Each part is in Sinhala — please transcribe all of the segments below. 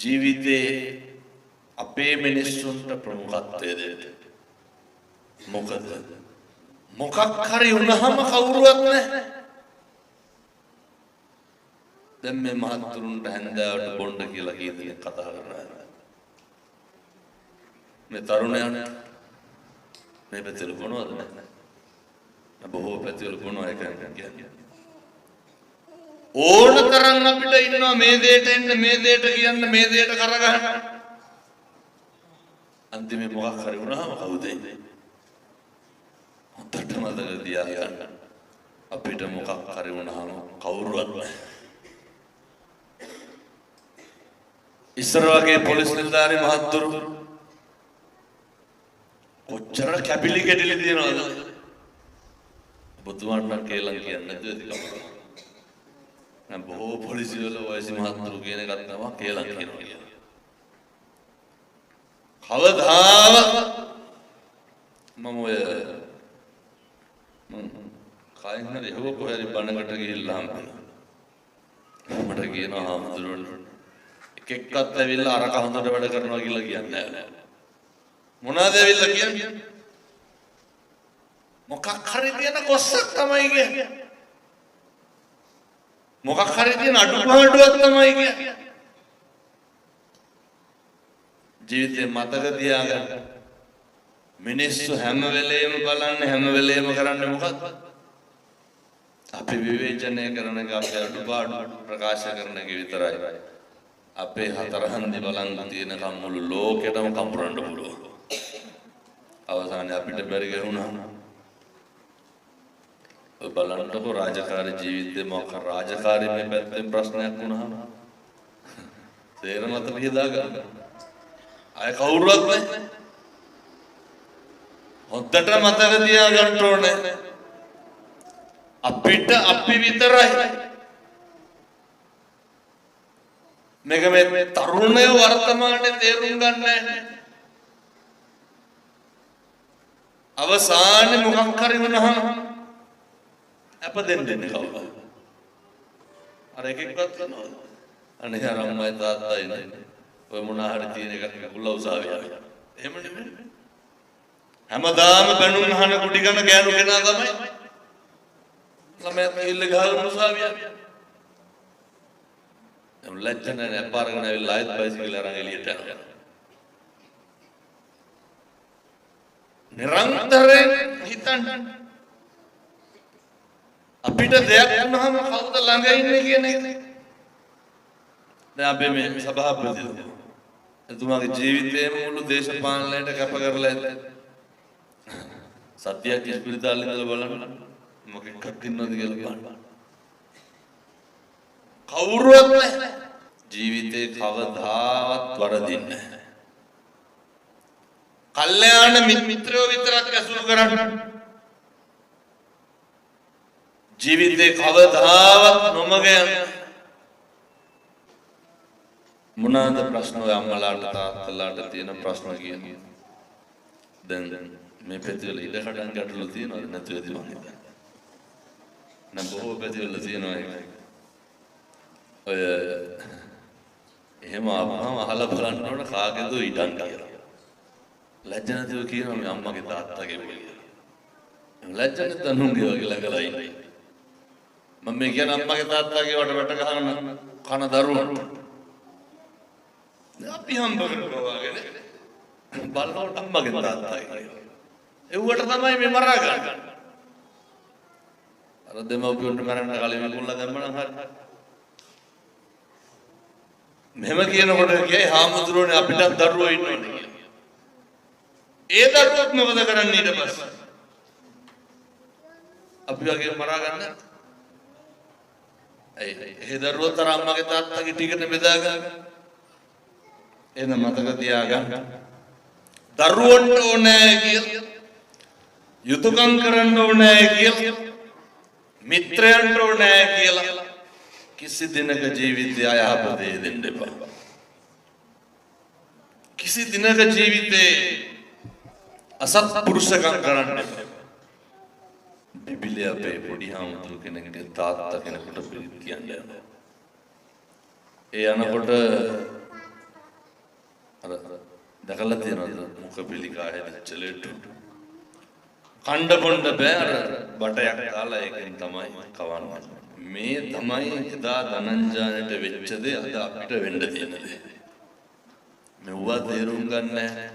ජීවිතේ අපේ මිනිස්සුන්ට ප්‍රමුඛත්වය දෙන්න. මොකද මොකක් හරි වුණාම කවුරුවත් නැහැ. දැන් මේ මහත්තුරුන්ට හැන්දෑවට බොණ්ඩ කියලා කී දෙනෙක් කතා කරනවා. මේ තරුණයන් මේ පැතිවල බොනවද නැහැ? බොහෝ පැතිවල බොනවා එක කියන්නේ. ඕන තරම් අපිට ඉන්නවා මේ දෙයට එන්න, මේ දෙයට කියන්න, මේ දෙයට කරගන්න. අන්තිමේ මොකක් හරි වුණාම කවුද එන්නේ? හොඳට මතක තියාගන්න. අපිට මොකක් හරි වුණාම කවුරුවත් නැහැ. ඉස්සර වගේ පොලිස් නිලධාරි මහත්තුරු කොච්චර කැපිලි කෙටිලි තියනවද? ඔබතුමාට නම් කේලම් කියන්නේ නැතුව ඇති කමක්. දැන් බොහෝ පොලිසිය වල වයසි මහත්තුරු කියන එකක් තමයි කේලම් කියනවා කියන්නේ. කවදාවත් මම ඔය මං කයින් හරි එහුව කොහේ හරි බණකට ගිහිල්ලා හම්බෙනවා. මට කියනවා හාමුදුරුවනේ එක එක්කත් ඇවිල්ලා අරක හොඳට වැඩ කරනවා කියලා කියන්නේ නෑ. මොනවාද ඇවිල්ලා කියන්නේ? මොකක් හරි තියෙන කොස්සක් තමයි කියන්නේ. මොකක් හරි තියෙන අඩුපාඩුවක් තමයි කියන්නේ. ජීවිතේ මතක තියාගන්න. මිනිස්සු හැම වෙලේම බලන්නේ හැම වෙලේම කරන්නේ මොකක්ද? අපි විවේචනය කරන එක, අපේ අඩුපාඩු ප්‍රකාශ කරන එක විතරයි. අපේ හතර හන්දි බලන් තියෙනකම් මුළු ලෝකෙටම කඹරන්න පුළුවන්. අවසානයේ අපිට බැරි ගැහුණා. ඔය බලන්නකො රාජකාරී ජීවිතේ මොකක් රාජකාරී මේ පැත්තෙන් ප්‍රශ්නයක් වුණාම සේරම අත විහදා ගන්න. අය කවුරුවත් නැහැ. හොඳට මතක තියාගන්න ඕනේ. අපිට අපි විතරයි. මේක මේ තරුණය වර්තමානයේ තේරුම් ගන්න නැහැ. අවසානයේ මොකක් හරි වුණාම අප දෙන්න දෙන්නේ කවුද? අර එක එක්කවත් කරනවද? අනේ අර අම්මයි තාත්තයි නේ. ඔය මොන හරි තියෙන එකක් කුල්ලා උසාවිය. එහෙම නෙමෙයි. හැමදාම බැනුම් අහන කුඩි ගන ගෑනු කෙනා තමයි ළමයාත් ගිහිල්ලා ගහගෙන උසාවිය. එම් ලැජ්ජ නැහැ නේ අපාරගෙන ඇවිල්ලා ආයෙත් බයිසිකල් අරන් එළියට යනවා. නිරන්තරයෙන් හිතන්න. අපිට දෙයක් වුණාම කවුද ළඟ ඉන්නේ කියන එක. දැන් අපි මේ සභාපතිතුමා එතුමාගේ ජීවිතේම මුළු දේශපාලනයට කැප කරලා ඇති. සත්‍යයක් ඉස්පිරිතාලේ ඉඳලා බලන්න මොකෙක්වත් ඉන්නවද කියලා බලන්න. කවුරුවත් නැහැ. ජීවිතේ කවදාවත් වරදින්නේ නැහැ. කල්යාණ මිත්‍රයෝ විතරක් ඇසුරු කරන්න. ජීවිතේ කවදාවත් නොමග යන්න. මොනවාද ප්‍රශ්න ඔය අම්මලාට තාත්තලාට තියෙන ප්‍රශ්න කියන්නේ? දැන් මේ පැතිවල ඉඩකඩම් ගැටලු තියෙනවද නැතුව ඇති මං හිතන්නේ. නම් බොහෝ පැතිවල තියෙනවා ඒක. ඔය එහෙම ආපුවම අහලා බලන්න ඕන කාගේද ඉඩම් කියලා. ලැජ්ජ නැතුව කියනවා මේ අම්මගේ තාත්තගේ කියලා. ලැජ්ජ නැත්නම් උන්ගේ වගේ ළඟලා ඉන්නේ. මම මේ කියන්නේ අම්මගේ තාත්තගේ වට වැට ගහන කන දරුවන්ට. අපි හම්බ කරනවා වගේ බලනකොට අම්මගේ තාත්තගේ කියලා. එව්වට තමයි මේ මරා ගන්න. අර දෙමව්පියන්ට මරන්න කලින් විකුණලා දැම්ම නම් හරි. මෙහෙම කියනකොට කියයි හාමුදුරුවනේ අපිටත් දරුවෝ ඉන්නවනේ කියලා. ඒ දරුවොත් මොකද කරන්නේ ඊට පස්සේ? අපි වගේ මරා ගන්න. ඇයි ඒ දරුවෝ තර අම්මගේ තාත්තගේ ටිකට බෙදා ගන්න. එහෙනම් මතක තියාගන්න. දරුවන්ට ඕනෑ කියලා, යුතුයකම් කරන්න ඕනෑ කියලා, මිත්‍රයන්ට ඕනෑ කියලා කිසි දිනක ජීවිතය අයහපතේ දෙන්න එපා. කිසි දිනක ජීවිතේ අසත්පුරුෂකම් කරන්න එපා. බිබිලේ අපේ පොඩි හාමුදුරු කෙනෙක්ගේ තාත්තා කෙනෙකුට පිරිත් කියන්න යනවා. ඒ යනකොට අර දැකලා තියෙනවද මුඛ පිළිකා හැදිච්ච ලෙඩ? කණ්ඩ බොණ්ඩ බෑ, අර බටයක් දාලා ඒකෙන් තමයි කවන්නේ. මේ තමයි එදා ධනංජානට වෙච්ච දේ, අද අපිට වෙන්න තියෙන දේ. මෙව්වා තේරුම් ගන්න නේ.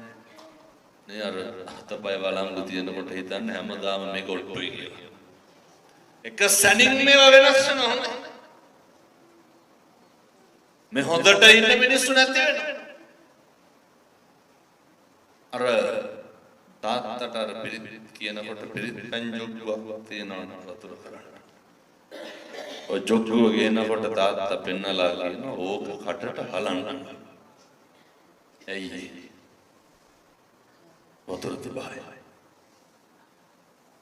අර හතපය වළංගු තියෙනකොට හිතන්නේ හැමදාම මේක ඔට්ටුයි කියලා. එක සැනින් මේවා වෙනස් වෙනවා. හොඳයි. මේ හොඳට ඉන්න මිනිස්සු නැති වෙනවා. අර තාත්තට අර පිරිත් කියනකොට පිරිත් පැන් ජොග්ගුවක් තියෙනවා වතුර කරන්න. ඔය ජොග්ගුව ගේනකොට තාත්තා පෙන්නලා කියනවා ඕක කටට හලන්න. ඇයි? වතුර තිබහයි.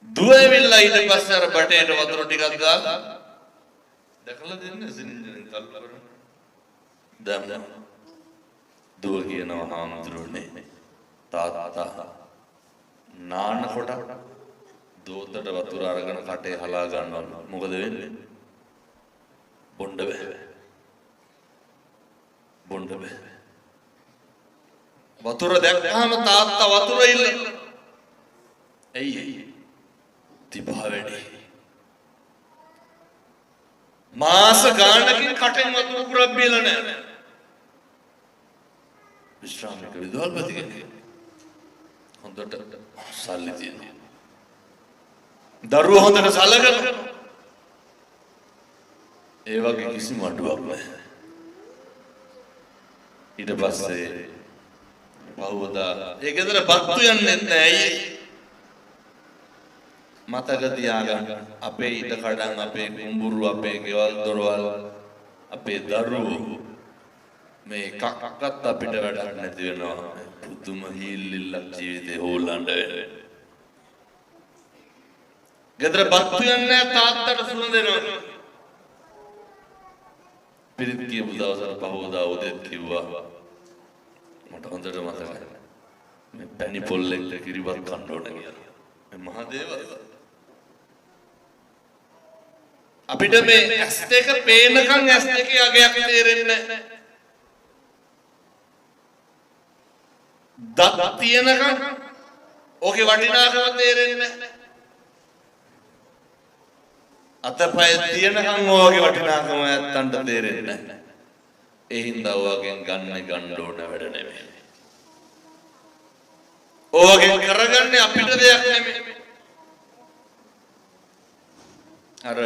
දුව ඇවිල්ලා ඊට පස්සේ අර බටේට වතුර ටිකක් දාලා දැකලා දෙන්නේ සිනින්ජෙන් තල්ලු කරන. දැන් දුව කියනවා, හාමුදුරුවනේ, තාත්තා නාන කොට දෝතට වතුර අරගෙන කටේ හලා ගන්නවා. මොකද වෙන්නේ? බොණ්ඩ බෑ. බොණ්ඩ බෑ. වතුර දැක්කහම තාත්තා වතුර ඉල්ලන. ඇයි? තිබහ වැඩි. මාස ගානකින් කටෙන් වතුර පුරක් බීලා නෑ. විශ්‍රාමික විදුහල්පති කෙනෙක්. හොඳට සල්ලි තියෙනවා. දරුවෝ හොඳට සලකන. ඒ වගේ කිසිම අඩුවක් නැහැ. ඊට පස්සේ පහුවදා ඒ ගෙදර බත්තු යන්නෙත් නෑ. ඇයි? මතක තියාගන්න, අපේ ඉඩ කඩන්, අපේ කුඹුරු, අපේ ගෙවල් දොරවල්, අපේ දරුවෝ, මේ එකක්වත් අපිට වැඩක් නැති වෙනවා. පුදුම හීල්ලිල්ලක් ජීවිතේ හොල්ලන්න වෙනවා. ගෙදර බත්තු යන්නේ නැහැ, තාත්තට සුවඳ එනවා. පිරිත් කියපු දවසට පහවදා උදේත් කිව්වා, මට හොඳට මතකයි, මේ පැණි පොල්ලෙක් කිරිබත් කන්න ඕන කියලා. මේ මහ දේවල්. අපිට මේ ඇස් දෙක පේනකන් ඇස් දෙකේ අගයක් තේරෙන්නේ නැහැ. දත් තියෙනකන් ඕකේ වටිනාකම තේරෙන්නේ නැහැ. අතපය තියෙනකන් ඕකේ වටිනාකම ඇත්තන්ට තේරෙන්නේ නැහැ. ඒ හින්දා ඔයගෙන් ගන්න ගන්න ඕන වැඩ නෙමෙයි. ඔයගෙන් කරගන්නේ අපිට දෙයක් නෙමෙයි. අර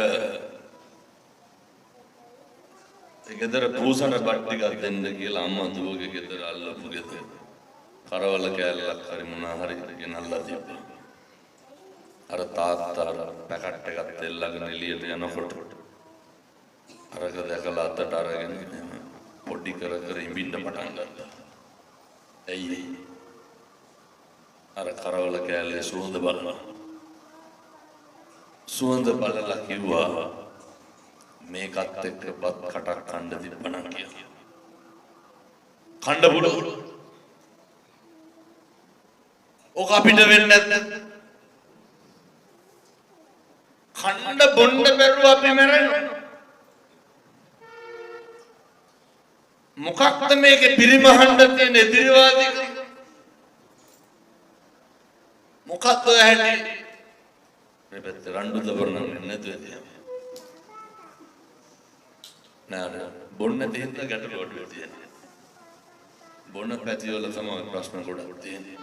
ගෙදර පූසට බත් ටිකක් දෙන්න කියලා අම්මා දුවගේ ගෙදර අල්ලපු ගෙදර කරවල කෑල්ලක් හරි මොනා හරි ගෙනල්ලා තිබ්බා. අර තාත්තා අර පැකට් එකක් එල්ලගෙන එළියට යනකොට අරක දැකලා අතට අරගෙන පොඩි කර කර ඉඹින්න පටන් ගත්තා. ඇයි? අර කරවල කෑල්ලේ සුවඳ බලනවා. සුවඳ බලලා කිව්වා මේකත් එක්ක බත් කටක් කන්න තිබ්බනම් කියලා. කන්න පුළුවන්. ඔක අපිට වෙන්නේ නැද්ද? කන්න බොන්න බැරුව අපි මැරෙනවා. මොකක්ද මේකේ පිරිමහන්න තියෙන එදිරිවාදීකම? මොකක්ද ඔය හැටි? මේ පැත්තේ රණ්ඩු දබරනම් නැතුව ඇති. නෑ, අර බොන්න නැති හින්දා ගැටලු අඩුව තියෙන්නේ. බොන පැති වල තමයි ප්‍රශ්න ගොඩක් තියෙන්නේ.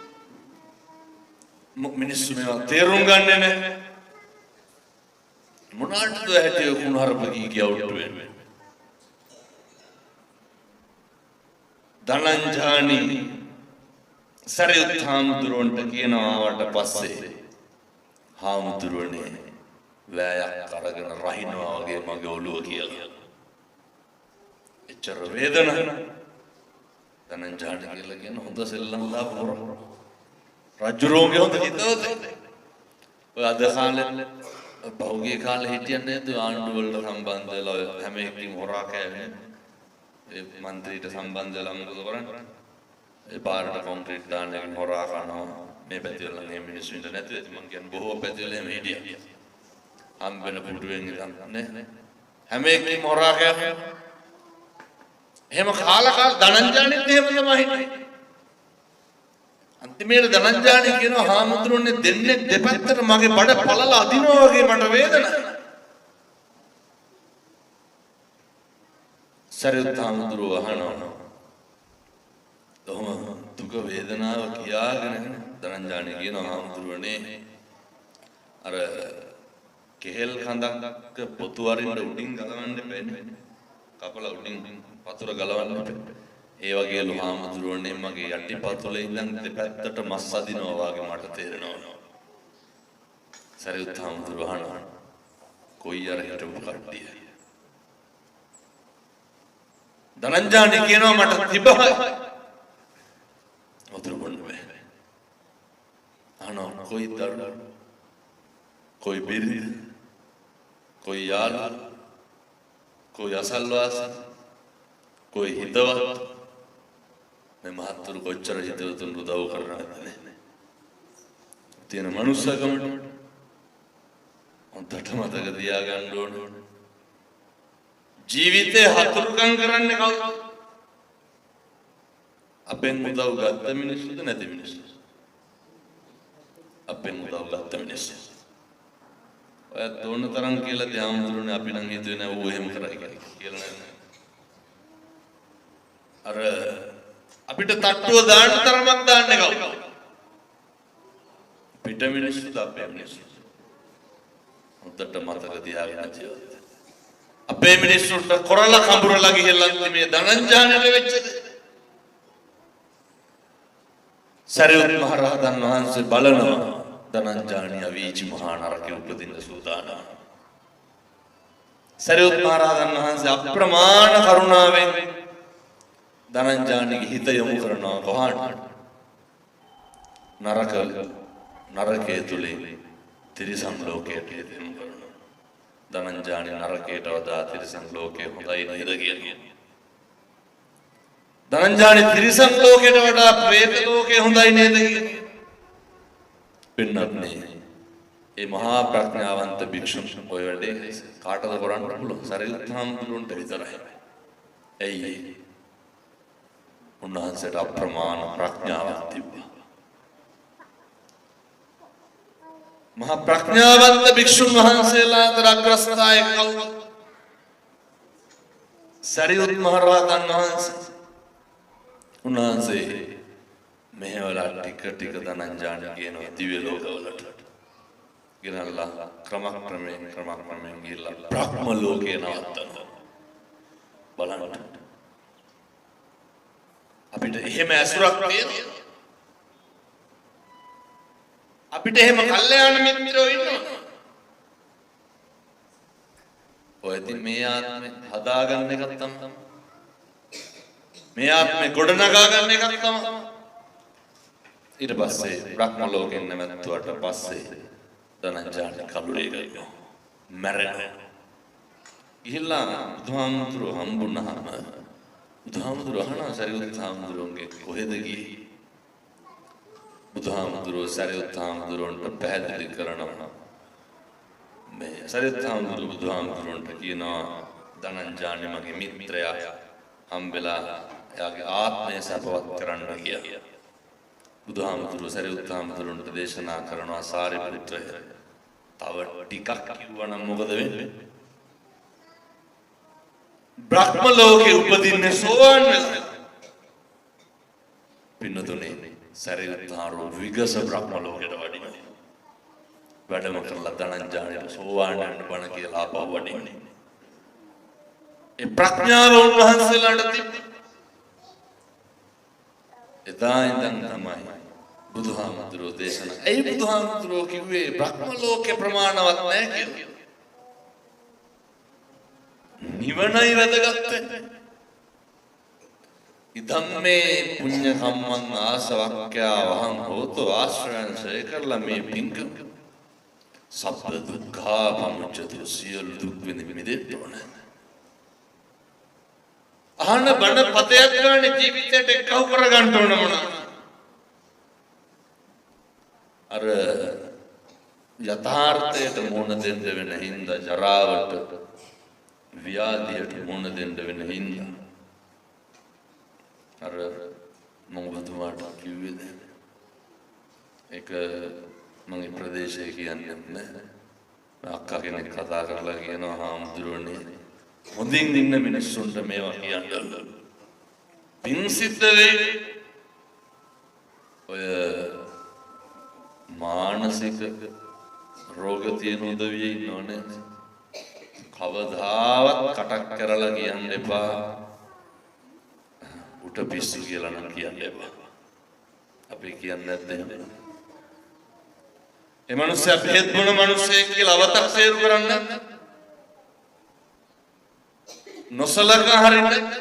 මිනිස්සු මේවා තේරුම් ගන්නෙ නෑ. මොනාටද ඔය හැටි ඔය කුණුහරුප කී කිය අවුට් වෙන්නේ? ධනංජානි සරියුත් හාමුදුරුවන්ට කියනවා ආවට පස්සේ, හාමුදුරුවනේ, වෑයක් අරගෙන රහිනවා වගේ මගේ ඔළුව කියලා. එච්චර වේදන. ධනංජානි කියලා කියන හොඳ සෙල්ලම් දාපු හොර. රජුරෝගේ හොඳ හිතවතෙක්. ඔය අද කාලේ, පහුගිය කාලේ හිටියන්නේ නේද ආණ්ඩුව වලට සම්බන්ධ වෙලා ඔය හැම එකකින්ම හොරා කෑවේ. ඒ මන්ත්‍රීට සම්බන්ධ වෙලා මොකද කරන්නේ? ඒ පාරට කොන්ක්‍රීට් දාන එකෙන් හොරා කනවා. මේ පැති වල නම් එහෙම මිනිස්සු ඉන්න නැතුව ඇති. මං කියන්නේ බොහෝ පැති වල එහෙම හිටියා. හම්බ වෙන පුටුවෙන් ඉඳන් නේ. හැම එකකින්ම හොරා කෑවා. එහෙම කාලා කාලා ධනංජානෙත් එහෙම තමයි හිටියේ. අන්තිමේට ධනංජානි කියනවා හාමුදුරනේ දෙන්නේ දෙපැත්තට මගේ බඩ පළලා අදිනවා වගේ මට වේදනාවක්. සරියුත් හාමුදුරුවෝ අහනවා ඔහොම දුක වේදනාව කියාගෙන ධනංජානි කියනවා හාමුදුරුවනේ අර කෙහෙල් කඳක් පොතු අරින්න උඩින් ගලවන්න එපැන්නේ. කපලා උඩින් වතුර ගලවන්න එපා. ඒ වගේලු හාමුදුරුවනේ මගේ යටිපතුලේ ඉඳන් දෙපැත්තට මස් අදිනවා වගේ මට තේරෙනවා. සරියුත් හාමුදුරුවෝ අහනවා කොයි අර හිටපු කට්ටිය. ධනංජානි කියනවා මට තිබහයි. වතුර බොන්න බෑ. අහනවා කොයි දරුවෝ, කොයි බිරිඳ, කොයි යාළුවෝ, කොයි අසල්වාසී, කොයි හිතවත්. මේ මහත්තුරු කොච්චර හිතවතුන් උදව් කරනවද නේ? තියෙන මනුස්සකමට හොඳට මතක තියාගන්න ඕන. ජීවිතේ හතුරුකම් කරන්නේ කවුද? අපෙන් උදව් ගත්ත මිනිස්සුද නැති මිනිස්සුද? අපෙන් උදව් ගත්ත මිනිස්සු. ඔයත් ඕන තරම් කියලා ධ්‍යානතුරුනේ අපි නම් හිතුවේ නෑ ඌ එහෙම කරයි කියලා නෑ. අර අපිට තට්ටුව දාන්න තරමක් දාන්නේ කවුද? පිට මිනිස්සුද අපේ මිනිස්සුද? හොඳට මතක තියාගන්න ජීවිතේ. අපේ මිනිස්සුන්ට කොරලා කඹරලා ගිහිල්ලා මේ ධනංජානට වෙච්ච දේ. සරියුත් මහ රහතන් වහන්සේ බලනවා ධනංජානි අවීචි මහා නරකේ උපදින්න සූදානම්. සරියුත් මහ රහතන් වහන්සේ අප්‍රමාණ කරුණාවෙන් ධනංජානිගේ හිත යොමු කරනවා කොහාට? නරකයේ තුලින් තිරිසන් ලෝකයට හිත යොමු කරනවා. ධනංජානි නරකයට වඩා තිරිසන් ලෝකය හොඳයි නේද කියලා. ධනංජානි තිරිසන් ලෝකයට වඩා ප්‍රේත ලෝකය හොඳයි නේද කියලා. පින්නත්නේ මේ මහා ප්‍රඥාවන්ත භික්ෂුන් ඔය වැඩේ කාටද කරන්න පුළුවන්? සරියුත් හාමුදුරුවන්ට විතරයි. ඇයි? උන්වහන්සේට අප්‍රමාණ ප්‍රඥාවක් තිබ්බා. මහා ප්‍රඥාවන්ත භික්ෂුන් වහන්සේලා අතර අග්‍රස්ථායක කවුද? සරියුත් මහ රහතන් වහන්සේ. උන්වහන්සේ මෙහෙवला ටික ටික ධනංජානි කියනවා දිව්‍ය ලෝකවලට. ගෙනල්ලා ක්‍රමක්‍රමයෙන් ගිහිල්ලා බ්‍රහ්ම ලෝකේ නවත්තනවා. බලන්න. අපිට එහෙම ඇසුරක් තියෙනවා. අපිට එහෙම කල්යාණ මිත්‍රයෝ ඉන්නවා. ඔය ඉතින් මේ ආත්මේ හදාගන්න එකක් තමයි. මේ ආත්මේ ගොඩනගා ගන්න එකක් තමයි. ඊට පස්සේ බ්‍රහ්ම ලෝකෙන් නැවතුවට පස්සේ ධනංජානි කලුරේ ගියා. මැරෙනවා. ගිහිල්ලා බුදුහාමුදුරුවෝ හම්බුනහම බුදුහාමුදුරුවෝ අහනවා සරියුත් හාමුදුරුවන්ගේ කොහෙද ගියේ? බුදුහාමුදුරුවෝ සරියුත් හාමුදුරුවන්ට පැහැදිලි කරනවා. මේ සරියුත් හාමුදුරුවෝ බුදුහාමුදුරුවන්ට කියනවා ධනංජානි මගේ මිත්‍රයා හම්බෙලා එයාගේ ආත්මය සපවත් කරන්න ගියා. බුදුහාමුදුරුවෝ සරියුත් හාමුදුරුවන්ට දේශනා කරනවා සාරිපුත්‍රය තව ටිකක් කිව්වනම් මොකද වෙන්නේ? බ්‍රහ්ම ලෝකේ උපදින්නේ සෝවාන් වෙලා. පින්නතුනේ සරියුත් හාමුදුරුවෝ විගස බ්‍රහ්ම ලෝකෙට වඩිනවා. වැඩම කරලා ධනංජානට සෝවාන් වෙන්න බණ කියලා ආපහු වඩින්නේ. ඒ ප්‍රඥාව උන්වහන්සේලාට තිබ්බේ. එදා ඉඳන් තමයි බුදුහාමුදුරුවෝ දේශනා. ඇයි බුදුහාමුදුරුවෝ කිව්වේ බ්‍රහ්ම ලෝකේ ප්‍රමාණවත් නෑ කියලා? නිවනයි වැදගත් වෙන්නේ. ඉදම් මේ පුඤ්ඤ කම්මං ආසවක්ඛ්‍යා වහං හෝතු ආශ්‍රයං ශය කරලා මේ පින්කම සබ්බ දුක්ඛා පමුච්ඡති සියලු දුක් විඳ මිදෙන්න ඕන. අහන බණ පදයක් ගන්න ජීවිතයට එක්කහු කරගන්න ඕන මොනවා. අර යථාර්ථයට මුහුණ දෙන්න වෙන හින්දා ජරාවට ව්‍යාධියට මුහුණ දෙන්න වෙන හින්දා අර මම ඔබතුමාට කිව්වේ දැන් ඒක මගේ ප්‍රදේශය කියන්නේ නැහැ. අක්කා කෙනෙක් කතා කරලා කියනවා හාමුදුරුවනේ හොඳින් ඉන්න මිනිස්සුන්ට මේවා කියන්න. පින් සිද්ධ වෙයි. ඔය මානසික රෝග තියෙන උදවිය ඉන්නවනේ. කවදාවත් කටක් කරලා කියන්න එපා. උට පිස්සු කියලා නම් කියන්න එපා. අපි කියන්නේ නැද්ද එහෙම? ඒ මනුස්සයා බෙහෙත් බොන මනුස්සයෙක් කියලා අවතක්සේරු කරන්නේ නැද්ද? නොසලකා හරින්නේ නැද්ද?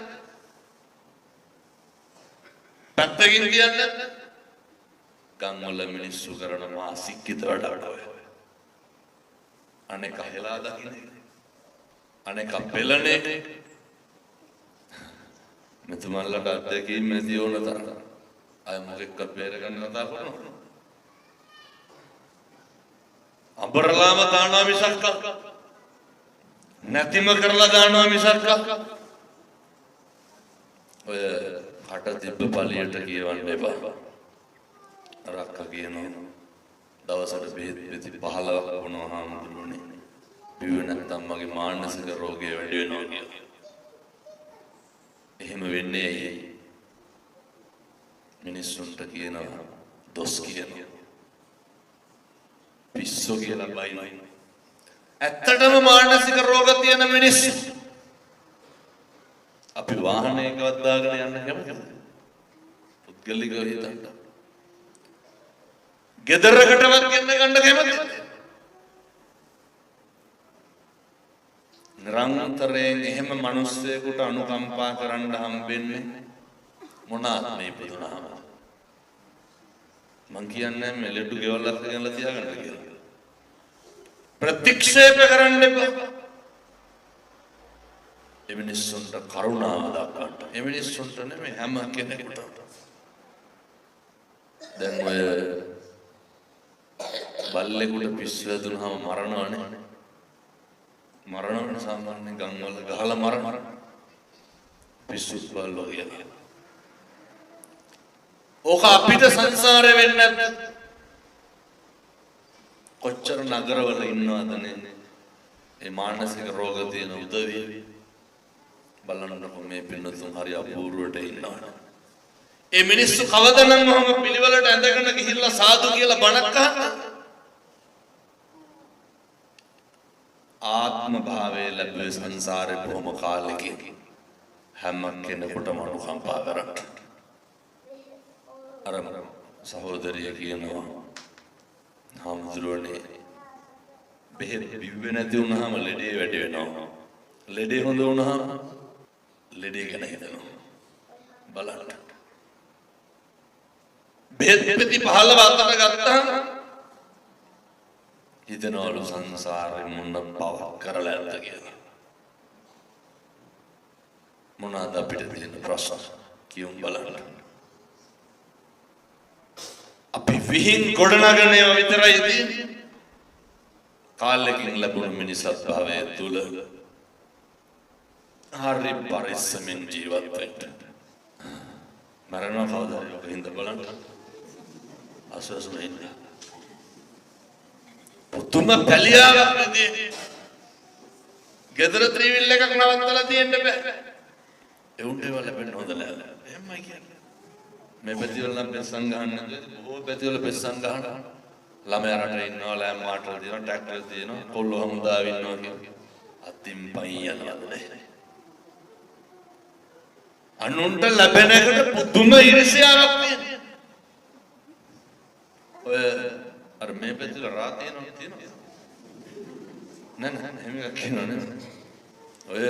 පැත්තකින් කියන්නේ නැද්ද? ගම්වල මිනිස්සු කරන මාසික්කිත වැඩක් ඔය. අනේක හෙලා දකින්න එක. අනේක පෙළන එක. මෙතුමන්ලට අත්දැකීම් නැති ඕන තරම්. අය මොකෙක්වත් බේරගන්න කතා කරනවා. අඹරලාම දානවා මිසක් නැතිම කරලා දානවා මිසක් ඔය කට තිබ්බ පළියට කියවන්න එපා. අර අක්කා කියනවා දවසට බෙහෙත් පෙති 15ක් බොනවා හාමුදුරුවනේ. බිව්වේ නැත්තම් මගේ මානසික රෝගය වැඩි වෙනවා කියලා. එහෙම වෙන්නේ ඇයි? මිනිස්සුන්ට කියනවා දොස් කියනවා. පිස්සෝ කියලා බයිනවා. ඇත්තටම මානසික රෝග තියෙන මිනිස්සු අපි වාහනයකවත් දාගෙන යන්න කැමතිද? පුද්ගලිකව හිතන්න. ගෙදරකටවත් ගෙන්න ගන්න කැමතිද? නිරන්තරයෙන් එහෙම මිනිස්සෙකුට අනුකම්පා කරන්න හම්බෙන්නේ මොන ආත්මේ ඉපදුනහම? මං කියන්නේ මේ ලෙඩු ගෙවල් අස්සේ ගෙනලා තියාගන්න කියලා. ප්‍රතික්ෂේප කරන්න එපා. ඒ මිනිස්සුන්ට කරුණාව දක්වන්න. ඒ මිනිස්සුන්ට නෙමෙයි හැම කෙනෙකුටම. දැන් ඔය බල්ලෙකුට පිස්සු වැදුනහම මරණවනේ. මරණවනේ සාමාන්‍යයෙන් ගම්වල ගහලා මරන. පිස්සුත් බල්ලෝ කියලා. ඕක අපිට සංසාරේ වෙන්නේ නැද්ද? කොච්චර නගරවල ඉන්නවද නේ ඒ මානසික රෝග තියෙන උදවිය. බලන්නකො මේ පින්නතුන් හරි අපූර්වට ඉන්නවනේ. ඒ මිනිස්සු කවදනම් ඔහම පිළිවෙලට ඇඳගෙන ගිහිල්ලා සාදු කියලා බණක් අහන්න. ආත්ම භාවයේ ලැබුවේ සංසාරේ බොහොම කාලෙකින්. හැම කෙනෙකුටම අනුකම්පා කරන්න. අර සහෝදරිය කියනවා හාමුදුරුවනේ බෙහෙත් බිව්වේ නැති වුණාම ලෙඩේ වැඩි වෙනවා. ලෙඩේ හොඳ වුණාම ලෙඩේ ගැන හිතනවා. බලන්න. බෙහෙත් පෙති 15 අතට ගත්තාම හිතනවලු සංසාරේ මොන පවක් කරලා ඇද්ද කියලා. මොනවාද අපිට තියෙන ප්‍රශ්න කියමු බලන්න. අපි විහිං ගොඩනගන ඒවා විතරයි තියෙන්නේ. කාලෙකින් ලැබුණු මිනිසත් භාවය තුල හරි පරිස්සමෙන් ජීවත් වෙන්න. මරණව කවදා හරි ඔක හින්දා බලන්න. අසවසම ඉන්න. පුදුම පැලියාවක් නේ. ගෙදර ත්‍රිවිල් එකක් නවත්තලා තියෙන්න බෑ. එවුන්ට ඒවා ලැබෙන්න හොඳ නෑ. එහෙමයි කියන්නේ. මේ පැතිවල නම් පෙස්සන් ගහන්න නැතුව බොහෝ පැතිවල පෙස්සන් ගහන ළමයා රට ඉන්නවා, ලෑම් මාටල් තියෙනවා, ට්‍රැක්ටර් තියෙනවා, කොල්ලෝ හමුදාවේ ඉන්නවා කියලා. අතින් පයින් යනවද නේ? අනුන්ට ලැබෙන එකට පුදුම ඊර්ෂ්‍යාවක් තියෙනවා. ඔය අර මේ පැතිවල රා තියෙනවා තියෙනවා. නෑ නෑ එහෙම එකක් කියනවා නේ. ඔය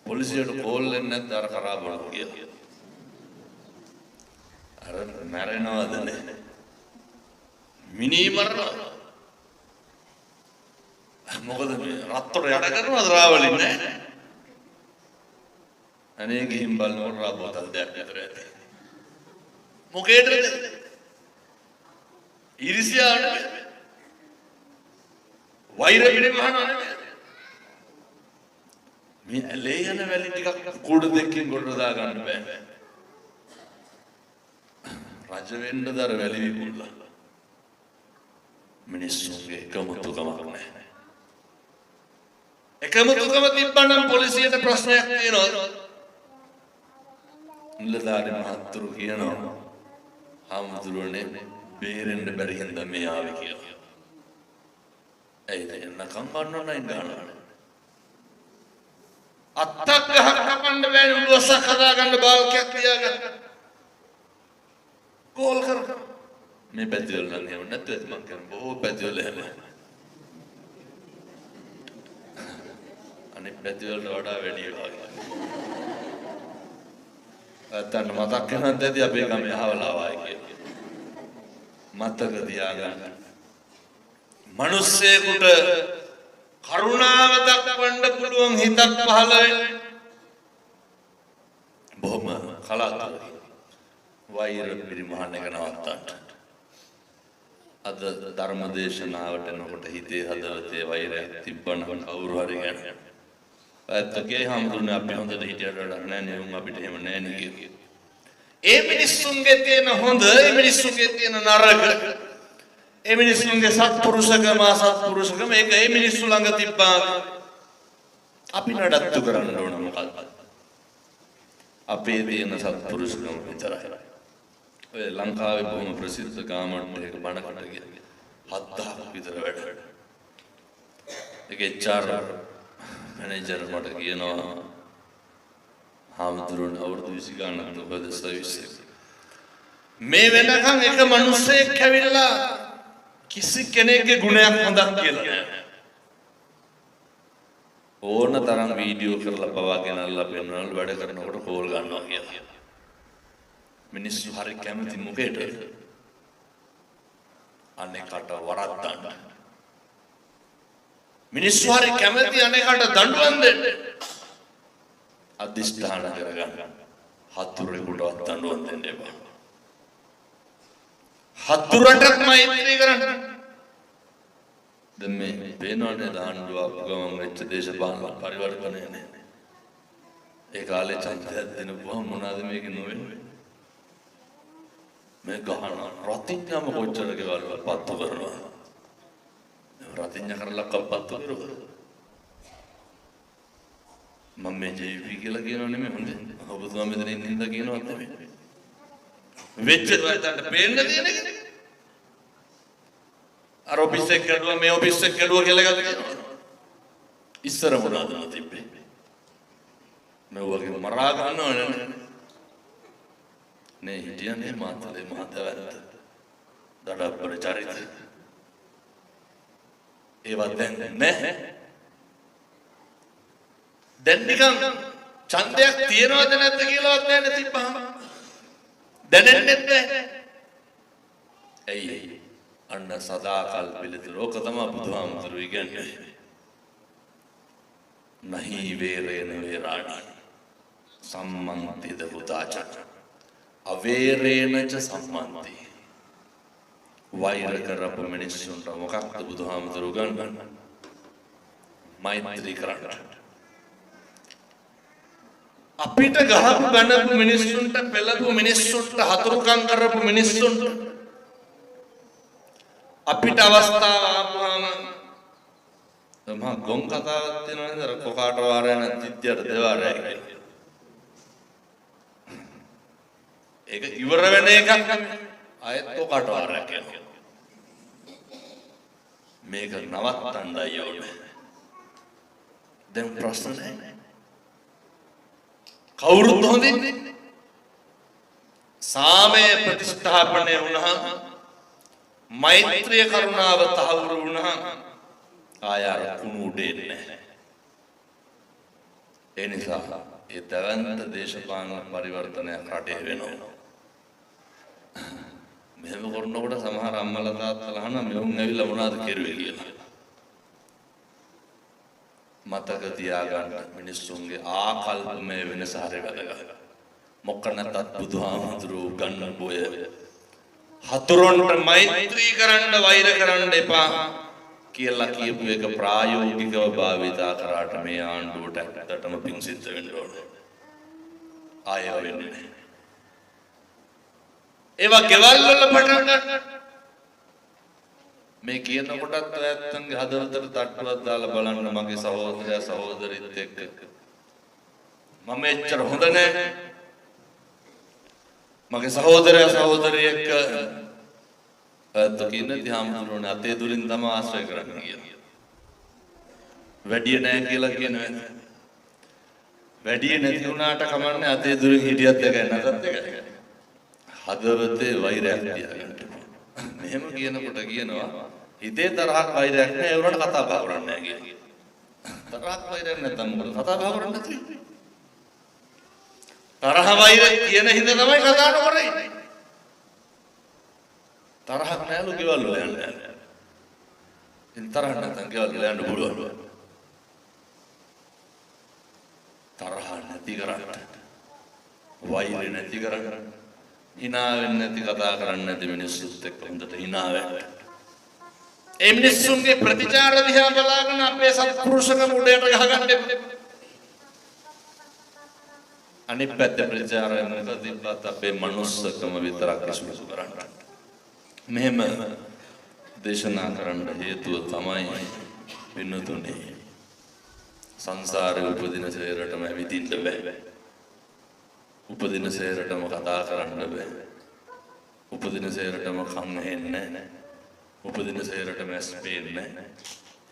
පොලිසියට කෝල් එන්නේ නැද්ද අර කරා බලමු කියලා. අර මැරෙනවද නේ? මිනී මරනවද? මොකද මේ රත්තොට යට කරනවද රාවලින් නේ? අනේ ගිහින් බලනකොට රා බෝතල් දෙයක් විතර ඇති. මොකේද? ඊර්ෂ්‍යාව නෙමෙයි. වෛර පිළිමහනව නෙමෙයි. මේ ඇලේ යන වැලි ටිකක් කුඩ දෙකකින් ගොඩ දා ගන්න බෑ. රජ වෙන්න දර වැලි විකුණලා. මිනිස්සුන්ගේ එකමුතුකමක් නැහැ. එකමුතුකම තිබ්බනම් පොලිසියට ප්‍රශ්නයක් තියෙනවා. නිලධාරි මහත්තුරු කියනවා හාමුදුරුවනේ බේරෙන්න බැරි හින්දා මේ ආවේ කියලා. ඇයිද එන්නකම් ගන්නව නයින් ගන්නවා. අත්තක් ගහක් කපන්න බෑනේ උළුවස්සක් හදාගන්න බාල්කයක් තියාගන්න. කෝල් කර මේ පැතිවල නම් එහෙම නැත්නම් ඇති මං කියන බොහෝ පැතිවල එහෙම. අනිත් පැතිවලට වඩා වැඩි වගේ. නැත්තම් මතක් වෙනවත් ඇති අපේ ගමේ අහවලා ආවයි කියලා. මතක තියාගන්න. මිනිස්සෙකුට කරුණාව දක්වන්න පුළුවන් හිතක් පහළ වෙන්නේ බොහොම කලාතුරකින්. වෛර පිරිමහන එක නවත්තන්න. අද ධර්ම දේශනාවට එනකොට හිතේ හදවතේ වෛරයක් තිබ්බනම් කවුරු හරි ගැන ඇත්තකේ හාමුදුරනේ අපි හොඳට හිටියට වැඩක් නෑ නේ, උන් අපිට එහෙම නෑ නේ කියලා. ඒ මිනිස්සුන්ගේ තියෙන හොඳ, ඒ මිනිස්සුන්ගේ තියෙන නරක, ඒ මිනිස්සුන්ගේ සත්පුරුෂකම අසත්පුරුෂකම ඒක ඒ මිනිස්සු ළඟ තිබ්බා. අපි නඩත්තු කරන්න ඕන මොකද්ද? අපේ තියෙන සත්පුරුෂකම විතරයි. ඔය ලංකාවේ බොහොම ප්‍රසිද්ධ ගාමන්ට් එක බණකට ගියා. 7000ක් විතර වැඩ. ඒක HR manager මට කියනවා හාමුදුරුවනේ අවුරුදු 20 ගානක් ඔබද සර්විස් එක. මේ වෙනකන් එක මිනිස්සෙක් ඇවිල්ලා කිසි කෙනෙක්ගේ ගුණයක් හොඳක් කියලා නෑ. ඕන තරම් වීඩියෝ කරලා පවා ගෙනල්ලා පෙන්වනවලු වැඩ කරනකොට කෝල් ගන්නවා කියලා. මිනිස්සු හරි කැමති මොකේද? අනේකට වරද්දන්න. මිනිස්සු හරි කැමති අනේකට දඬුවම් දෙන්න. අධිෂ්ඨාන කරගන්න. හතුරෙකුටවත් දඬුවම් දෙන්න එපා. හතුරටත් මෛත්‍රී කරන්න. දැන් මේ පේනවනේ ආණ්ඩුව ආපු ගමන් වෙච්ච දේශපාලන පරිවර්තනය නේ. ඒ කාලේ ඡන්දයක් දෙනපුවම මොනවාද මේක නොවෙන්නේ? මේ ගහන රතිඤ්ඤම කොච්චර ගෙවල් වල පත්තු කරනවා. රතිඤ්ඤ කරලා කප්පත්තු කරුවා. මම මේ ජේවී කියලා කියනව නෙමෙයි හොඳේ. ඔබතුමා මෙතන ඉන්න හින්දා කියනවත් නෙමෙයි. වෙච්ච දේ පේන්න තියෙන එක. අර ඔෆිස් එක කැඩුවා මේ ඔෆිස් එක කැඩුවා කියලා එකක් කියනවා. ඉස්සර මොනවද තිබ්බේ? මේ වගේ මරා ගන්නවනේ. නේ හිටියනේ මාතලේ මහදවැත්ත. දඩබ්බර චරිත. ඒවා දැන් නැහැ. දැන් නිකන් ඡන්දයක් තියනවද නැද්ද කියලාවත් නෑනේ තිබ්බහම. දැනෙන්නෙත් නෑ. ඇයි? අන්න සදාකල් පිළිතුර. ඕක තමයි බුදුහාමුදුරුවෝ ඉගැන්නුවේ. නහි වේරේන වේරාණි සම්මන්තිද පුතාච අවේරේන ච සම්මන්ති. වෛර කරපු මිනිස්සුන්ට මොකක්ද බුදුහාමුදුරුවෝ ගන්න? මෛත්‍රී කරන්න. අපිට ගහපු බැනපු මිනිස්සුන්ට, පෙළපු මිනිස්සුන්ට, හතුරුකම් කරපු මිනිස්සුන්ට අපිට අවස්ථාව ආපුවාම මහා ගොන් කතාවක් තියෙනවා නේද? අර කොකාට වාරය නැත් තිත්තියට දෙවාරයයි කියලා. ඒක ඉවර වෙන එකක් නෙමෙයි. ආයෙත් කොකාට වාරයක් එනවා. මේක නවත්තන්නයි ඕනේ. දැන් ප්‍රශ්න නැහැ. කවුරුත් හොඳින් සාමය ප්‍රතිස්ථාපනය වුණාම, මෛත්‍රිය කරුණාව තහවුරු වුණාම ආය අර කුණු උඩ එන්නේ නැහැ. ඒ නිසා ඒ දැවැන්ත දේශපාලන පරිවර්තනයක් රටේ වෙනවා. මෙහෙම කරනකොට සමහර අම්මලා තාත්තලා අහනවා මෙවුන් ඇවිල්ලා මොනවද කෙරුවේ කියලා. මතක තියාගන්න මිනිස්සුන්ගේ ආකල්පමය වෙනස හරි වැදගත්. මොක නැතත් බුදුහාමුදුරුවෝ උගන්වපු ඔය හතුරුන්ට මෛත්‍රී කරන්න වෛර කරන්න එපා කියලා කියපු එක ප්‍රායෝගිකව භාවිතා කරාට මේ ආණ්ඩුවට ඇත්තටම පිං සිද්ධ වෙන්න ඕනේ. ආයෙ වෙන්නේ නැහැ. ඒවා ගෙවල් වල පටන් ගන්න. මේ කියන කොටත් ඔය ඇත්තන්ගේ හදවතට තට්ටුවක් දාලා බලන්න මගේ සහෝදරයා සහෝදරිත් එක්ක. මම එච්චර හොඳ නෑ. මගේ සහෝදරයා සහෝදරිය එක්ක ඔයත් කියන තියාමුදුරනේ අතේ දුරින් තම ආශ්‍රය කරන්න කියලා. වැඩිය නෑ කියලා කියනවා. වැඩිය නැති වුණාට කමන්නේ අතේ දුරින් හිටියත් එකයි නැතත් එකයි. හදවතේ වෛරයක් තියාගන්න. මෙහෙම කියනකොට කියනවා හිතේ තරහක් වෛරයක් නෑ, ඒ වුණාට කතා බහ කරන්නේ නෑ කියලා. තරහක් වෛරයක් නැත්තම් මොකද කතා බහ කරන්නේ නැති? තරහ වෛර කියන හින්දා තමයි කතා නොකර ඉන්නේ. තරහක් නෑලු ගෙවල් වල යන්න. ඉතින් තරහ නැත්තම් ගෙවල් වල යන්න පුළුවන්. තරහ නැති කරන්න, වෛර නැති කරන්න, හිනා වෙන්නේ නැති, කතා කරන්නේ නැති මිනිස්සුත් එක්ක හොඳට හිනා වෙන්න. ඒ මිනිස්සුන්ගේ ප්‍රතිචාර දිහා බලාගෙන අපේ සත්පුරුෂකම උඩයට ගහගන්න එපා. අනිත් පැත්තේ ප්‍රතිචාරය මොකද තිබ්බත් අපේ මනුස්සකම විතරක් ඉසුරු කරන්න. මෙහෙම දේශනා කරන්න හේතුව තමයි පින්නතුනේ සංසාරේ උපදින සේරටම ඇවිදින්න බෑ. උපදින සේරටම කතා කරන්න බෑ. උපදින සේරටම කන් ඇහෙන්නේ නෑ. උපදින සේරටම ඇස් පේන්නේ නෑ.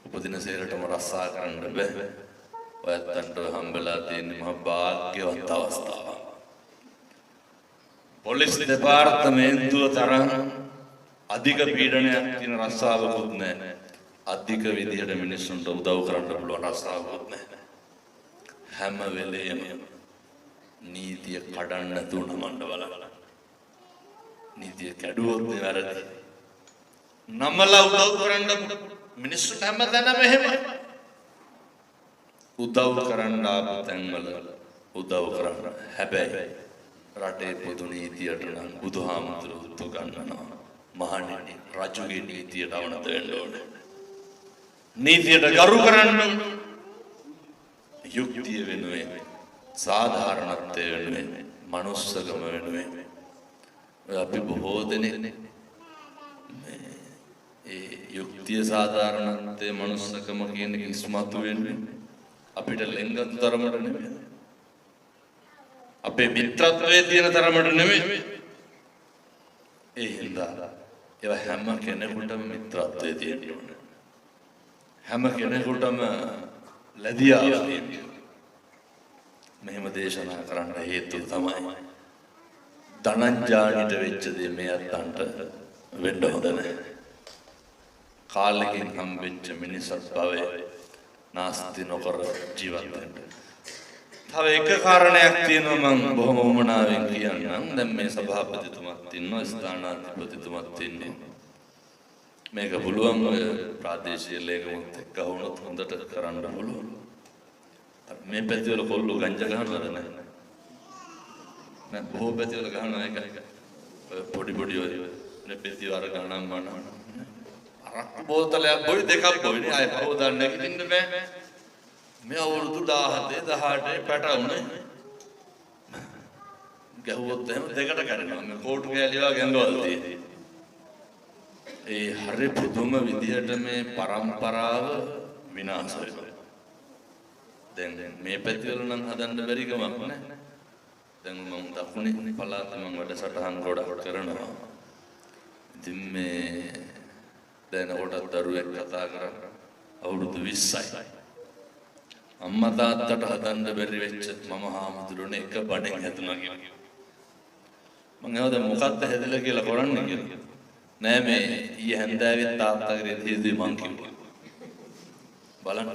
උපදින සේරටම රස්සා කරන්න බෑ. ඔයත්තන්ට හම්බෙලා තියෙන මහා භාග්‍යවත් අවස්ථාවක්. පොලිස් දෙපාර්තමේන්තුව තරම් අධික පීඩනයක් තියෙන රස්සාවකුත් නෑ. අධික විදිහට මිනිස්සුන්ට උදව් කරන්න පුළුවන් රස්සාවකුත් නෑ. හැම වෙලේම නීතිය කඩන්න නැතුව නමන්න බලන්න. නීතිය කැඩුවොත් නේ වැරදි. නමලා උදව් කරන්න මිනිස්සුන්ට හැමතැනම එහෙම උදව් කරන්න ආපු තැන්වල උදව් කරන්න. හැබැයි රටේ පොදු නීතියට නම් බුදුහාමුදුරුවෝ ගන්නනවා. මහණෙනි, රජුගේ නීතියට අවනත වෙන්න ඕනේ. නීතියට ගරු කරන්න ඕනේ. යුක්තිය වෙනුවෙන්, සාධාරණත්වය වෙනුවෙන්, මනුස්සකම වෙනුවෙන්. ඔය අපි බොහෝ දෙනෙක් මේ ඒ යුක්තිය, සාධාරණත්වය, මනුස්සකම කියන එක ඉස්මතු වෙන්නේ අපිට ලෙන්ගතු තරමට නෙමෙයි. අපේ මිත්‍රත්වයේ තියෙන තරමට නෙමෙයි. ඒ හින්දා ඒවා හැම කෙනෙකුටම මිත්‍රත්වයේ තියෙන්න ඕනේ. හැම කෙනෙකුටම ලැබියාව තියෙන්න ඕනේ. මෙහෙම දේශනා කරන්න හේතුව තමයි ධනංජානිට වෙච්ච දේ මේ අත්තන්ට වෙන්න හොඳ නැහැ. කාලෙකින් හම්බෙච්ච මිනිසත් භවය නාස්ති නොකර ජීවත් වෙන්න. තව එක කාරණයක් තියෙනවා මං බොහොම උමනාවෙන් කියන්නම්. දැන් මේ සභාපතිතුමත් ඉන්නවා, ස්ථානාධිපතිතුමත් ඉන්නවා. මේක පුළුවන් ඔය ප්‍රාදේශීය ලේකමුත් එක්ක වුණොත් හොඳට කරන්න පුළුවන්. මේ පැතිවල කොල්ලෝ ගංජා ගහනවද නැහැ? නෑ, බොහෝ පැතිවල ගහනවා ඒක. ඔය පොඩි පොඩි ඔය නේ පෙති වර ගණන් මන. අරක්කු බෝතලයක් බොයි දෙකක් බොයිනේ, ආයෙ පහව දාන්න නැගිටින්න බෑ. මේ අවුරුදු 17 18 පැටවුනේ. ගැහුවොත් එහෙම දෙකට කැඩෙනවා. මේ කෝටු කෑලි වගේ ඇඟවල් තියෙන්නේ. ඒ හරි පුදුම විදිහට මේ පරම්පරාව විනාශ වෙනවා. දැන් මේ පැතිවල නම් හදන්න බැරි කමක් නෑ. දැන් මම දකුණේ පළාතේ මම වැඩසටහන් ගොඩක් කරනවා. ඉතින් මේ දැන් කොටත් දරුවෙක් කතා කරා අවුරුදු 20යි. අම්මා තාත්තට හදන්න බැරි වෙච්ච මම හාමුදුරනේ එක බණෙන් හැදුනා කියලා. මං ඇහුවා දැන් මොකද්ද හැදලා කියලා කරන්නේ කියලා. නෑ මේ ඊයේ හැන්දෑවෙත් තාත්තගේ රෙදි හේදුවේ මං කිව්වා. බලන්න.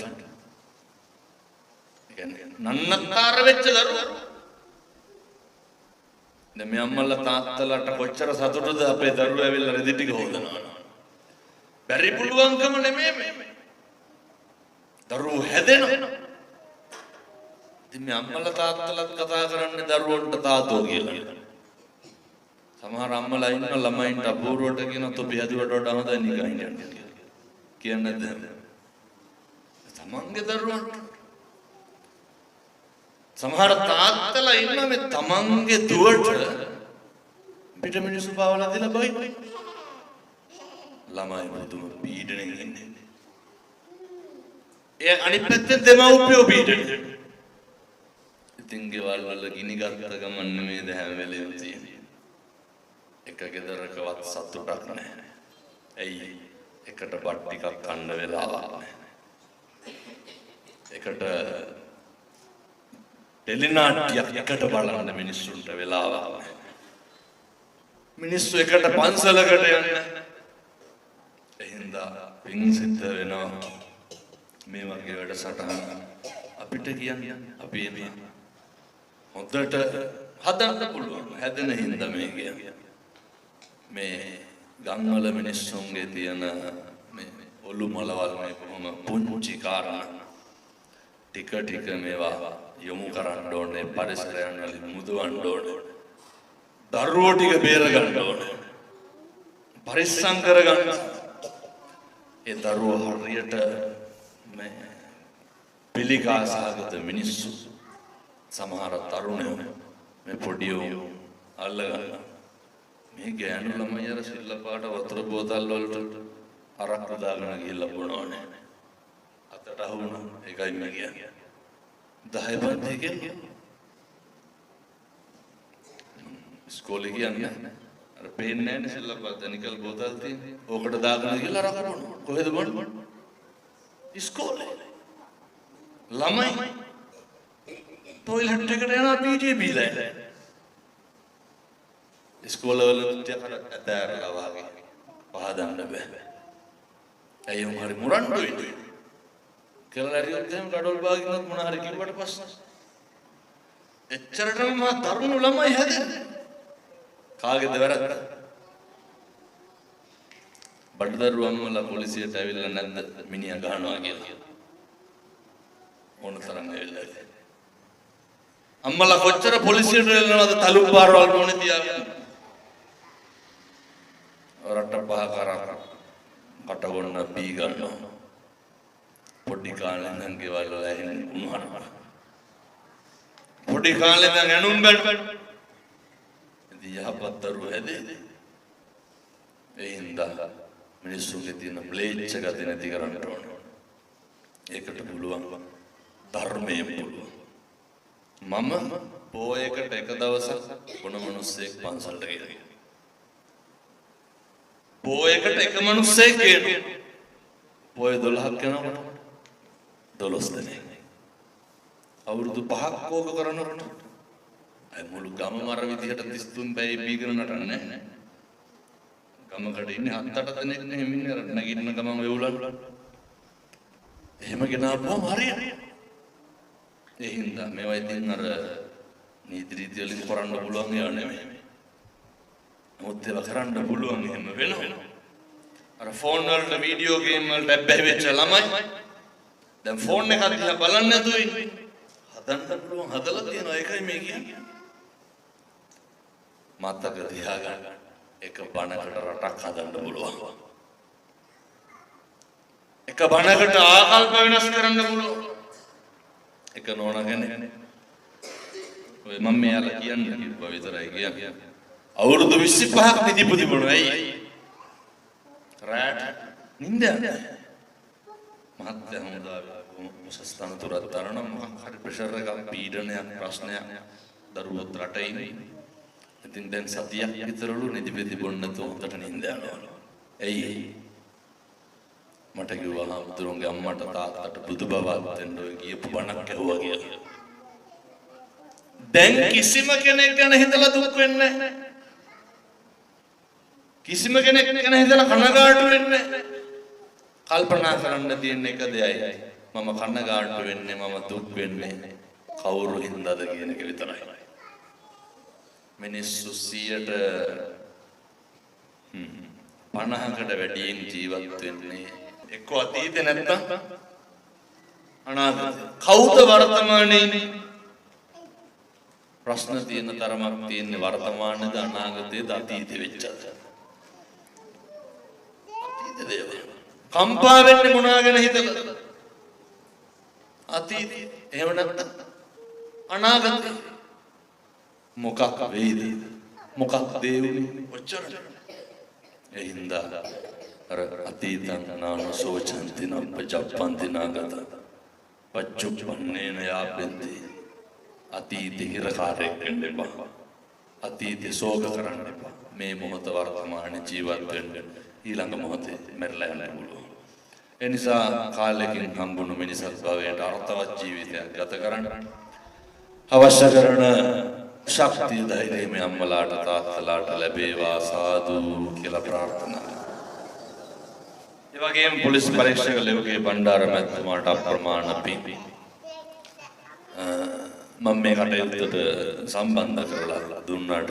ඒ කියන්නේ නන්නත්තර වෙච්ච දරුවෝ. දැන් මේ අම්මලා තාත්තලාට කොච්චර සතුටුද අපේ දරුවෝ ඇවිල්ලා රෙදි ටික හොදනවා. බැරි පුළුවන්කම නෙමෙයි මේ. දරුවෝ හැදෙනවා. ඉතින් මේ අම්මලා තාත්තලාත් කතා කරන්නේ දරුවන්ට තාතෝ කියලා. සමහර අම්මලා ඉන්න ළමයින්ට අපූර්වට කියන තොපි හැදුවට වඩා හොඳයි නිකන් හිටියන්න කියලා. කියන්නේ නැද්ද? තමන්ගේ දරුවන්ට. සමහර තාත්තලා ඉන්න මේ තමන්ගේ දුවට පිට මිනිස්සු පාවලා දීලා බයි. ළමයි පුදුම පීඩණයෙන් ඉන්නේ. ඒ අනිත් පැත්තෙන් දෙමව්පියෝ පීඩණය. ඉතින් ගෙවල් වල ගිනි ගත්ත ගමන් නෙමෙයිද හැම වෙලේම තියෙන්නේ. එක ගෙදරකවත් සතුටක් නැහැ. ඇයි? එකට බත් ටිකක් කන්න වෙලාවක් නැහැ. එකට ටෙලිනාට්‍යයක් එකට බලන්න මිනිස්සුන්ට වෙලාවක් නැහැ. මිනිස්සු එකට පන්සලකට යන්න. එහෙනම් පින් සිද්ධ වෙනවා. මේ වගේ වැඩසටහන් අපිට කියන්න අපි එන්නේ හොඳට හදන්න පුළුවන්. හැදෙන හින්දා මේ කියන්නේ. මේ ගම්වල මිනිස්සුන්ගේ තියෙන මේ ඔලු මලවල් මේ කොහොම පුංචි කාරණා ටික ටික මේවා යොමු කරන්න ඕනේ, පරිසරයන් වලින් මුදවන්න ඕනේ, දරුවෝ ටික බේර ගන්න ඕනේ, පරිස්සම් කරගන්න. ඒ දරුවෝ හරියට මේ පිළිකා සහගත මිනිස්සු, සමහර තරුණයෝ මේ පොඩි උන් අල්ලගන්න. මේ ගෑනු ළමයි අර සිල්ල පාට වතුර බෝතල් වලට අරක්කු දාගෙන ගිහිල්ලා බොනවනේ. අතට අහු වුණා. ඒකයි මම කියන්නේ. 10 පන්ති කියලා. ඉස්කෝලේ කියන්නේ අර පේන්නේ නැහැනේ සිල්ල පාට නිකල් බෝතල් තියෙන. ඕකට දාගෙන ගිහිල්ලා අරක්කු බොනවා. කොහෙද බොන්නේ? ඉස්කෝලේ. ළමයි ටොයිලට් එකට යනවා පීටී බීලා. ඉස්කෝලවල ටික අර ඇතෑරලා වගේ පහදන්න බෑ. ඇයි උන් හරි මුරණ්ඩුයි. කියලා හරියොත් එහෙම ගඩොල් බාගිනවත් මොන හරි කිව්වට පස්සේ එච්චරටම මහා තරුණ ළමයි හැදෙන්නේ. කාගේද වැරද්ද? බඩදරු අම්මලා පොලිසියට ඇවිල්ලා නැද්ද මිනිහා ගහනවා කියලා? ඕන තරම් ඇවිල්ලා ඇති. අම්මලා කොච්චර පොලිසියට එල්ලනවද තලු පාරවල් මොනේ තියාගෙන. රට පහ කරා කටගොන්න පී ගන්නවා. පොඩි කාලේ ඉඳන් ගෙවල් වල ඇහෙන්නේ කුණුහරුප. පොඩි කාලේ ඉඳන් ඇනුම් බැලු. ඉතින් යහපත් දරුවෝ හැදේ. ඒ හින්දා මිනිස්සුන්ගේ තියෙන ම්ලේච්ඡ ගති නැති කරන්න ඕන. ඒකට පුළුවන් ධර්මයෙන් පුළුවන්. මම පොයකට එක දවසක් බොන මිනිස්සෙක් පන්සලට ගියා. පොයකට එක මිනිස්සෙක් ගේනවා. පොය 12ක් යනකොට 12 දෙනෙක්. අවුරුදු 5ක් ඕක කරනකොට අය මුළු ගමම අර විදිහට 33 පැය බීගෙන නටන්නේ නැහැ. ගමකට ඉන්නේ 7-8 දෙනෙක් නේ එහෙම ඉන්නේ අර නැගිටින ගමන් වෙවුලන්. එහෙම ගෙනාවුවම හරියට. ඒ හින්දා මේවා ඉතින් අර නීති රීති වලින් කරන්න පුළුවන් ඒවා නෙමෙයි. නමුත් ඒවා කරන්න පුළුවන් එහෙම වෙනවා. අර ෆෝන් වලට වීඩියෝ ගේම් වලට ඇබ්බැහි වෙච්ච ළමයි දැන් ෆෝන් එකක් දිහා බලන්නේ නැතුව ඉන්නේ. හදන්න පුළුවන් හදලා තියෙනවා ඒකයි මේ කියන්නේ. මතක තියාගන්න එක බණකට රටක් හදන්න පුළුවන්. එක බණකට ආකල්ප වෙනස් කරන්න පුළුවන්. එක නෝනා කෙනෙක් ඔය මම මෙයාලා කියන්න කිව්වා විතරයි කියන්නේ. අවුරුදු 25ක් නිදිපු තිබුණා. ඇයි? රැට නින්ද යන්නේ. මහත්ය හමුදාවේ උසස් තනතුරක් දරන මොකක් හරි ප්‍රෙෂර් එකක් පීඩනයක් ප්‍රශ්නයක් දරුවොත් රටේ ඉන්නේ. ඉතින් දැන් සතියක් විතරලු නිදිපෙති බොන්න නැතුව හොඳට නින්ද යනවා. ඇයි? මට කිව්වා හාමුදුරුවන්ගේ අම්මට තාත්තට බුදු බවත් දෙන්න ඔය කියපු බණක් ඇහුවා කියලා. දැන් කිසිම කෙනෙක් ගැන හිතලා දුක් වෙන්නේ නැහැ. කිසිම කෙනෙක් ගැන හිතලා කනගාටු වෙන්නේ නැහැ. කල්පනා කරන්න තියෙන එක දෙයයි. මම කනගාටු වෙන්නේ මම දුක් වෙන්නේ කවුරු හින්දාද කියන එක විතරයි. මිනිස්සු 50%කට වැඩියෙන් ජීවත් වෙන්නේ එක්ක අතීතේ නැත්තම් අනාගතේ. කවුද වර්තමානයේ ඉන්නේ? ප්‍රශ්න තියෙන තරමක් තියෙන්නේ වර්තමානයේද අනාගතයේද අතීතේ වෙච්චද? අතීත දේවල්. කම්පා වෙන්නේ මොනවා ගැන හිතලාද? අතීතේ. එහෙම නැත්තම් අනාගතේ. මොකක් වෙයිද? මොකක් දේ වුනේ ඔච්චර. ඒ හින්දා අර අතීතං නානුසෝචන්ති නප්පජප්පන්ති නාගත පච්චුප්පන්නේන යාපෙන්ති. අතීතේ හිරකාරයෙක් වෙන්න එපා. අතීතේ ශෝක කරන්න එපා. මේ මොහොත වර්තමාන ජීවත් වෙන්න. ඊළඟ මොහොතේ මැරිලා යන්න පුළුවන්. ඒ නිසා කාලෙකින් හම්බුණු මිනිසත් භවයට අර්ථවත් ජීවිතයක් ගත කරන්න අවශ්‍ය කරන ශක්තිය ධෛර්යය මේ අම්මලාට තාත්තලාට ලැබේවා සාදු කියලා ප්‍රාර්ථනා කරනවා. ඒ වගේම පොලිස් පරීක්ෂක ලෙව්ගේ බණ්ඩාර මැතිතුමාට අප්‍රමාණ පින්. මම මේ කටයුත්තට සම්බන්ධ කරලා දුන්නට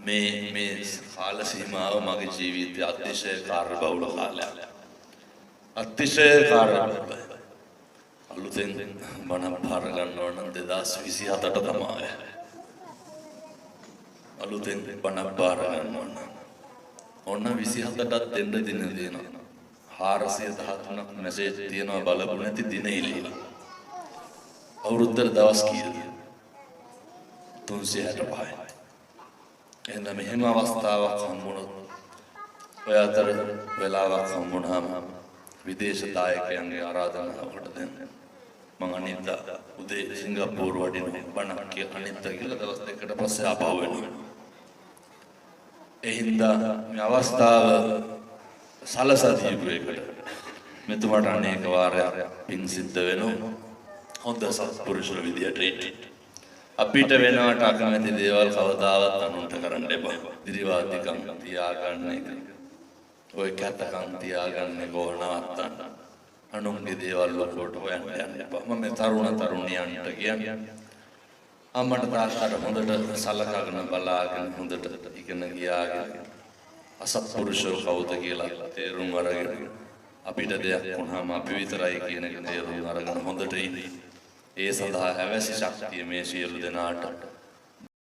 මේ මේ කාල සීමාව මගේ ජීවිතයේ අතිශය කාර්යබහුල කාලයක්. අතිශය කාර්යබහුලයි. අලුතෙන් බණ පාර ගන්නවා නම් 2027ට තමයි. අලුතෙන් බණ පාර ගන්නවා නම් ඔන්න 27ටත් දෙන්න දින තියෙනවා. 413ක් මැසේජ් තියෙනවා බලපු නැති දින ඉල්ලලා. අවුරුද්දට දවස් කීයද? 365යි. එහෙනම් මෙහෙම අවස්ථාවක් හම්බුනොත් ඔය අතර වෙලාවක් හම්බුනහම විදේශ දායකයන්ගේ ආරාධනාවකට දෙන්න. මං අනිද්දා උදේ සිංගප්පූරු වඩිනවා බණක් කිය අනිද්දා කියලා දවස් දෙකකට පස්සේ ආපහු එනවා. ඒ හින්දා මේ අවස්ථාව සලසා දීපු එකට මෙතුමාට අනේක වාරයක් පින් සිද්ධ වෙනවා. හොඳ සත්පුරුෂ විදියට ඉන්න. අපිට වෙනවට අකමැති දේවල් කවදාවත් අනුන්ට කරන්න එපා. දිරිවාදිකම් තියාගන්න එක. ඔය කැතකම් තියාගන්න එක ඕන නවත්තන්න. අනුන්ගේ දේවල් ලොකුවට හොයන්න යන්න එපා. මම මේ තරුණ තරුණියන්ට කියන්නේ අම්මට තාත්තට හොඳට සලකගෙන බලාගෙන හොඳට ඉගෙන ගියාගෙන අසත්පුරුෂෝ කවුද කියලා තේරුම් අරගෙන අපිට දෙයක් වුණාම අපි විතරයි කියන එක තේරුම් අරගෙන හොඳට ඉන්න. ඒ සඳහා අවශ්‍ය ශක්තිය මේ සියලු දෙනාට